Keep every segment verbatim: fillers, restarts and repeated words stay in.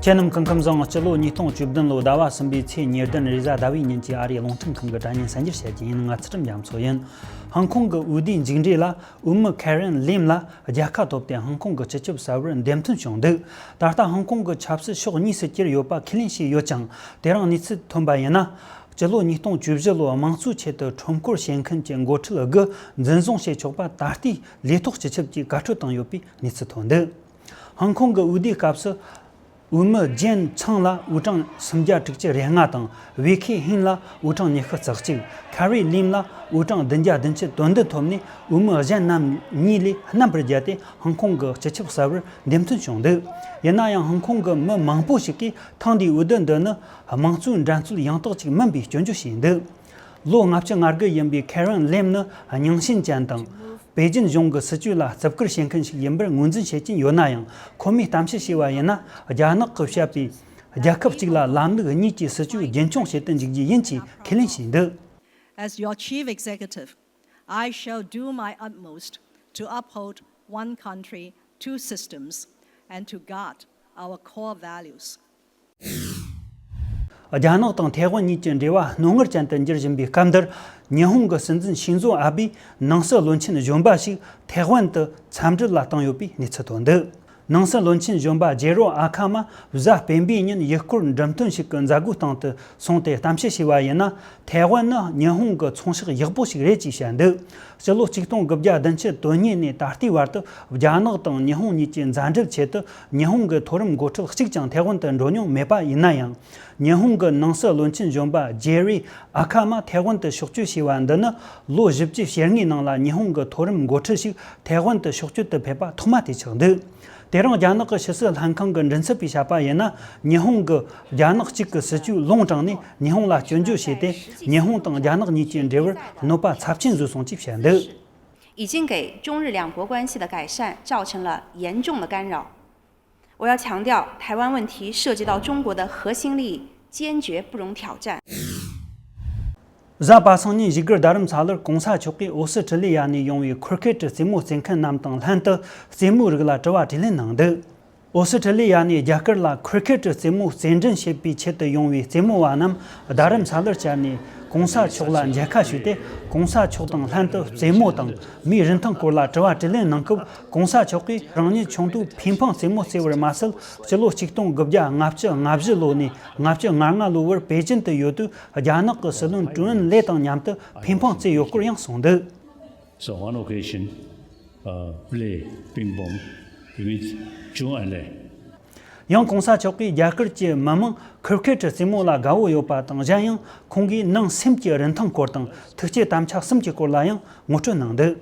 ཁྱེད་རྣམས་སྐུ་ཁམས་བཟང་། སྤྱི་ལོ་ཉིས་སྟོང་བཅུ་བདུན་ལོའི་ཟླ་བ་གསུམ་པའི་ཚེས་ཉེར་བདུན་རེས་གཟའ་ཟླ་བའི་ཉིན་གྱི་ཨ་རིའི་རླུང་འཕྲིན་ཁང་གི་དྲ་བརྙན་གསར་འགྱུར་བཤད་ཀྱི་ཡིན། ང་ཚུལ་ཁྲིམས་རྒྱ་མཚོ་ཡིན། ཧང་ཀོང་གི་འོས་བསྡུའི་མཇུག་འབྲས་ལ་འོས་མི་ཁེ་རན་ལེམ་ལ་རྒྱལ་ཁ་ཐོབ་སྟེ་ཧང་ཀོང་གི་སྤྱི་ཁྱབ་གསར་བར་འདེམས་ཐོན་བྱུང་འདུག། ད་ལྟ་ཧང་ཀོང་གི་ཆབ་སྲིད་ཕྱོགས་གཉིས་སུ་གྱེར་ཡོད་པ་ཁས་ལེན་བྱས་ཡོད་ཀྱང་། དེ་རིང་གནས་ཚུལ་ཐོན་པ་ཡིན་ན། སྤྱི་ལོ་ཉིས་སྟོང་བཅུ་བཞི་ལོའི་དམངས་གཙོའི་ཆེད་དུ་ཁྲོམ་སྐོར་བྱེད་མཁན་གྱི་འགོ་ཁྲིད་དགུ་འཛིན་བཟུང་བྱས་ཆོག་པ་ད་ལྟའི་ལས་ཐོག་སྤྱི་ཁྱབ་ཀྱིས་བཀའ་འཁྲོལ་བཏང་ཡོད་པའི་གནས་ཚུལ་ཐོན་འདུག། ཧང་ཀོང་གི་འོས་བསྡུའི་སྐབས་སུ། འོས་མི་ཇན་ཚང་ལ་འོས་གྲངས་སུམ་བརྒྱ་དྲུག་ཅུ་རེ་ལྔ་དང་། ཝེ་ཁེ་ཧིན་ལ་འོས་གྲངས་ཉི་ཤུ་རྩ་གཅིག། ཁ་རི་ལིམ་ལ་འོས་གྲངས་བདུན་བརྒྱ་བདུན་ཅུ་དོན་བདུན་ཐོབ་ནས། འོས་མི་གཞན་རྣམས་གཉིས་ལས་རྣམ་པར་རྒྱལ་ཏེ་ཧང་ཀོང་གི་སྤྱི་ཁྱབ་གསར་བར་འདེམས་ཐོན་བྱུང་འདུག། ཡིན་ན་ཡང་། ཧང་ཀོང་གི་མི་མང་པོ་ཞིག་གིས་ཐེངས་འདིའི་འོས་བསྡུ་འདི་ནི་དམངས་གཙོའི་འགྲན་རྩོད་ཡང་དག་ཅིག་མིན་པའི་སྐྱོན་བརྗོད་བྱས་འདུག། ལོ་ལྔ་བཅུ་ང་དགུ་ཡིན་པའི་ཁེ་རན་ལེམ་ནི་རྙིང་ཞེན་ཅན་དང་། པེ་ཅིན་གཞུང་གི་སྲིད་བྱུས་ལ་བརྩི་བཀུར་བྱེད་མཁན་ཞིག་ཡིན་པར་ངོས་འཛིན་བྱེད་ཀྱིན་ཡོད་ན་ཡང་། ཁོ་མོས་གཏམ་བཤད་བྱས་པ་ཡིན་ན། རྒྱ་ནག་གིས་བཤད་པའི་རྒྱལ་ཁབ་གཅིག་ལ་ལམ་ལུགས་གཉིས་ཀྱི་སྲིད་བྱུས་རྒྱུན་འཁྱོངས་བྱེད་དུ་འཇུག་རྒྱུ་ཡིན་ཅེས་ཁས་ལེན་བྱས་འདུག། As your chief executive, I shall do my utmost to uphold one country, two systems and to guard our core values. རྒྱ་ནག་དང་ཐའེ་ཝན་གཉིས་ཀྱི་འབྲེལ་བ་རྣོ་ངར་ཅན་དུ་འགྱུར་བཞིན་པའི་སྐབས་འདིར། ཉི་ཧོང་གི་སྲིད་འཛིན་ཤིན་ཛོ་ཨ་བྷེས་ནང་སྲིད་བློན་ཆེན་གཞོན་པ་ཞིག་ཐའེ་ཝན་དུ་འཚམས་འདྲི་ལ་བཏང་ཡོད་པའི་གནས་ཚུལ་ཐོན་འདུག། ནང་སྲིད་བློན་ཆེན་གཞོན་པ་ཇེ་རོ་ཨ་ཁ་མ་གཟའ་སྤེན་པའི་ཉིན་ཡུལ་སྐོར་འགྲེམས་སྟོན་ཞིག་གི་མཛད་སྒོའི་སྟེང་དུ་སོང་སྟེ་གཏམ་བཤད་བྱས་པ་ཡིན་ན། ཐའེ་ཝན་ནི་ཉི་ཧོང་གི་ཚོང་ཕྱོགས་ཡག་པོ་ཞིག་རེད་ཅེས་བཤད་འདུག། སྤྱི་ལོ་ཆིག་སྟོང་དགུ་བརྒྱ་བདུན་ཅུ་དོན་གཉིས་ནས་ད་ལྟའི་བར་དུ་རྒྱ་ནག་དང་ཉི་ཧོང་གཉིས་ཀྱི་མཛའ་འབྲེལ་ཆེད་དུ་ཉི་ཧོང་གི་མཐོ་རིམ་འགོ་ཁྲིད་གཅིག་ཀྱང་ཐའེ་ཝན་དུ་འགྲོ་མྱོང་མེད་པ་ཡིན་ན་ཡང་། ཉི་ཧོང་གི་ནང་སྲིད་བློན་ཆེན་གཞོན་པ་ཇེ་རི་ཨ་ཁ་མ་ཐའེ་ཝན་དུ་ཕྱོགས་བསྐྱོད་བྱས་པ་འདི་ནི་ལོ་བཞི་བཅུ་ཞེ་ལྔའི་ནང་ལ་ཉི་ཧོང་གི་མཐོ་རིམ་འགོ་ཁྲིད་ཞིག་ཐའེ་ཝན་དུ་ཕྱོགས་བསྐྱོད་དུ་ཕེབས་པ་ཐོག་མ་དེ་ཆགས་འདུག། དེ་རིང་རྒྱ་ནག་གི་ཕྱི་སྲིད་ལྷན་ཁང་གི་མགྲིན་ཚབ་པས་བཤད་པ་ཡིན་ན། ཉི་ཧོང་གིས་རྒྱ་ནག་གཅིག་གི་སྲིད་ཇུས་ལུང་དྲངས་ནས་ཉི་ཧོང་ལ་སྐྱོན་བརྗོད་བྱས་ཏེ། ཉི་ཧོང་དང་རྒྱ་ནག་གཉིས་ཀྱི་འབྲེལ་བར་གནོད་པ་ཚབས་ཆེན་བཟོས་སོང་ཅེས་བཤད་འདུག། 已经给中日两国关系的改善造成了严重的干扰。我要强调，台湾问题涉及到中国的核心利益，坚决不容挑战。 གཟའ་པ་སངས་ཉིན་བཞུགས་སྒར་རྡ་རམ་ས་ལར་གོང་ས་མཆོག་གིས་ཨོ་སི་ཁྲི་ལི་ཡ་ནས་ཡོང་བའི་ཁུར་ཁེ་ཏི་རྩེད་མོ་རྩེ་མཁན་རྣམས་དང་ལྷན་དུ་རྩེད་མོའི་རིགས་ལ་དྲི་བ་དྲིས་ལན་གནང་འདུག། ཨོ་སི་ཁྲི་ལི་ཡ་ནས་རྒྱ་གར་ལ་ཁུར་ཁེ་ཏི་རྩེད་མོ་རྩེད་འགྲན་བྱེད་པའི་ཆེད་དུ་ཡོང་བའི་རྩེད་མོ་བ་རྣམས་རྡ་རམ་ས་ལར་བཅར་ནས་གོང་ས་མཆོག་ལ་མཇལ་ཁ་ཞུས་ཏེ། གོང་ས་མཆོག་དང་ལྷན་དུ་རྩེད་མོ་དང་མིའི་རིན་ཐང་སྐོར་ལ་དྲི་བ་དྲིས་ལན་གནང་སྐབས། གོང་ས་མཆོག་གིས་རང་ཉིད་ཆུང་དུས་ཕིང་ཕང་རྩེད་མོ་རྩེ་བར་མ་ཟད། སྤྱི་ལོ་ཆིག་སྟོང་དགུ་བརྒྱ་ལྔ་བཅུ་ང་བཞི་ལོ་ནས་ལྔ་བཅུ་ང་ལྔ་ལོ་བར་པེ་ཅིན་དུ་ཡོད་དུས། རྒྱ་ནག་གི་སྲིད་བློན་ཀྲུའུ་ཨིན་ལེ་དང་མཉམ་དུ་ཕིང་ཕང་རྩེས་ཡོད་སྐོར་ཡང་གསུངས་འདུག། So one occasion, uh, play ping pong with Zhou Enlai. ཡང་གོང་ས་མཆོག་གིས་རྒྱ་གར་གྱི་མི་མང་ཁུར་ཁེ་ཏི་རྩེད་མོ་ལ་དགའ་བོ་ཡོད་པ་དང་། གཞན་ཡང་ཁོང་གིས་ནང་སེམས་ཀྱི་རིན་ཐང་སྐོར་དང་། ཐུགས་བསྐྱེད་དམ་བཅའ་གསུམ་གྱི་སྐོར་ལ་ཡང་ངོ་སྤྲོད་གནང་འདུག།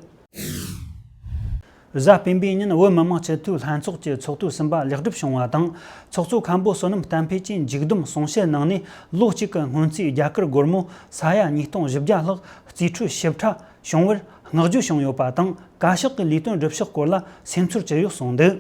གཟའ་སྤེན་པའི་ཉིན་བོད་མི་མང་སྤྱི་འཐུས་ལྷན་ཚོགས་ཀྱི་ཚོགས་དུས་གསུམ་པ་ལེགས་གྲུབ་བྱུང་བ་དང་། ཚོགས་གཙོ་མཁན་པོ་བསོད་ནམས་བསྟན་འཕེལ་གྱིས་མཇུག་བསྡོམས་གསུང་བཤད་གནང་ནས། ལོ་གཅིག་གི་སྔོན་རྩིས་རྒྱ་གར་སྒོར་མོ་ས་ཡ་ཉིས་སྟོང་བཞི་བརྒྱ་ལྷག་རྩིས་འཕྲོད་ཞིབ་ཕྲ་བྱུང་བར་བསྔགས་བརྗོད་བྱུང་ཡོད་པ་དང་། བཀའ་ཤག་གི་ལས་དོན་སྒྲུབ་ཕྱོགས་སྐོར་ལ་སེམས་ཚོར་བྱུང་ཡོད་གསུངས་འདུག།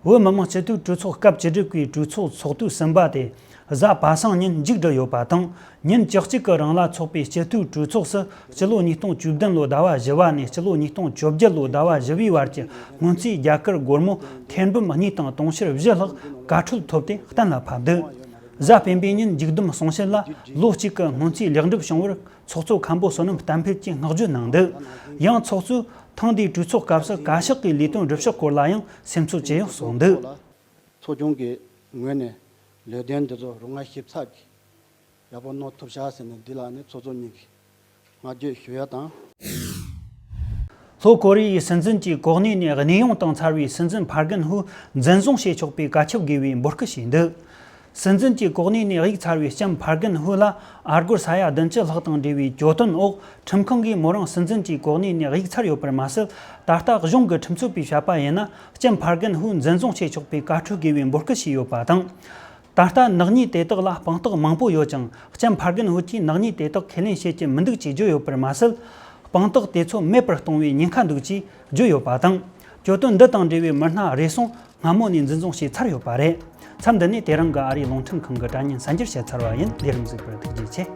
བོད་མི་མང་སྤྱི་འཐུས་གྲོས་ཚོགས་སྐབས་བཅུ་དྲུག་པའི་གྲོས་ཚོགས་ཚོགས་དུས་གསུམ་པ་དེ་གཟའ་པ་སངས་ཉིན་མཇུག་བསྒྲིལ་ཡོད་པ་དང་། ཉིན་བཅུ་གཅིག་གི་རིང་ལ་འཚོགས་པའི་སྤྱི་འཐུས་གྲོས་ཚོགས་སུ་སྤྱི་ལོ་ཉིས་སྟོང་བཅུ་བདུན་ལོའི་ཟླ་བ་བཞི་བ་ནས་སྤྱི་ལོ་ཉིས་སྟོང་བཅོ་བརྒྱད་ལོའི་ཟླ་བ་བཞི་བའི་བར་གྱི་སྔོན་རྩིས་རྒྱ་གར་སྒོར་མོ་ཐེར་འབུམ་གཉིས་དང་དུང་ཕྱུར་བཞི་ལྷག་བཀའ་འཁྲོལ་ཐོབ་སྟེ་གཏན་ལ་ཕབ་འདུག། གཟའ་སྤེན་པའི་ཉིན་མཇུག་བསྡོམས་གསུང་བཤད་ལ་ལོ་གཅིག་གི་སྔོན་རྩིས་ལེགས་འགྲུབ་བྱུང་བར། ཚོགས་གཙོ་མཁན་པོ་བསོད་ནམས་བསྟན་འཕེལ་གྱིས་བསྔགས་བརྗོད་གནང་འདུག། ཡང་ཚོགས་གཙོས་ཐེངས་འདིའི་གྲོས་ཚོགས་སྐབས་སུ་བཀའ་ཤག་གི་ལས་དོན་སྒྲུབ་ཕྱོགས་སྐོར་ལ་ཡང་སེམས་ཚོར་བྱུང་ཡོད་གསུངས་འདུག། ཚོགས་ཆུང་གི་ངོས་ནས་ལས་དོན་འདི་ཚོ་རུ་ང་ཞིབ་ཚགས་ཀྱིས་ཡག་པོ་གནང་ཐུབ་ཤག་ཟེར་ནས་འདི་ལ་ནི་ཚོགས་གཙོ་གཉིས་ཀྱིས་བསྔགས་བརྗོད་ཞུ་ཡ་དང་། ལྷོ་ཀོ་རི་ཡའི་སྲིད་འཛིན་གྱི་གོ་གནས་ནས་གནས་དབྱུང་བཏང་ཚར་བའི་སྲིད་འཛིན་ཕར་གན་ཧུ་འཛིན་བཟུང་བྱས་ཆོག་པའི་བཀའ་ཁྱབ་དགོས་པའི་འབོད་སྐུལ་བྱས་འདུག། སྲིད་འཛིན་གྱི་གོ་གནས་ནས་གཡུག་ཚར་བའི་ལྕམ་ཕར་གན་ཧུ་ལ་ཨ་སྒོར་ས་ཡ་བདུན་ཅུ་ལྷག་དང་འབྲེལ་བའི་གྱོད་དོན་འོག་ཁྲིམས་ཁང་གིས་མོ་རང་སྲིད་འཛིན་གྱི་གོ་གནས་ནས་གཡུག་ཚར་ཡོད་པར་མ་ཟད། ད་ལྟ་གཞུང་གི་ཁྲིམས་རྩོད་པས་བཤད་པ་ཡིན་ན། ལྕམ་ཕར་གན་ཧུ་འཛིན་བཟུང་བྱས་ཆོག་པའི་བཀའ་འཁྲོལ་དགོས་པའི་འབོད་སྐུལ་བྱས་ཡོད་པ་དང་། ད་ལྟ་ནག་ཉེས་དེ་དག་ལ་དཔང་རྟགས་མང་པོ་ཡོད་ཀྱང་། ལྕམ་ཕར་གན་ཧུ་གྱིས་ནག་ཉེས་དེ་དག་ཁས་ལེན་བྱེད་ཀྱི་མི་འདུག་ཅེས་བརྗོད་ཡོད་པར་མ་ཟད། དཔང་རྟགས་དེ་ཚོ་མེད་པར་གཏོང་བའི་ཉེན་ཁ་འདུག་ཅེས་བརྗོད་ཡོད་པ་དང་། གྱོད་དོན་འདི་དང་འབྲེལ་བའི་མི་སྣ་རེ་ཟུང་སྔ་མོ་ནས་འཛིན་བཟུང་བྱས་ཚར་ཡོད་པ་རེད། མཚམས་འདི་ནས་དེ་རིང་གི་ཨ་རིའི་རླུང་འཕྲིན་ཁང་གི་དྲ་བརྙན་གསར་འགྱུར་བཤད་ཚར་བ་ཡིན། ལས་རིམ་གཟིགས་པར་ཐུགས་རྗེ་ཆེ།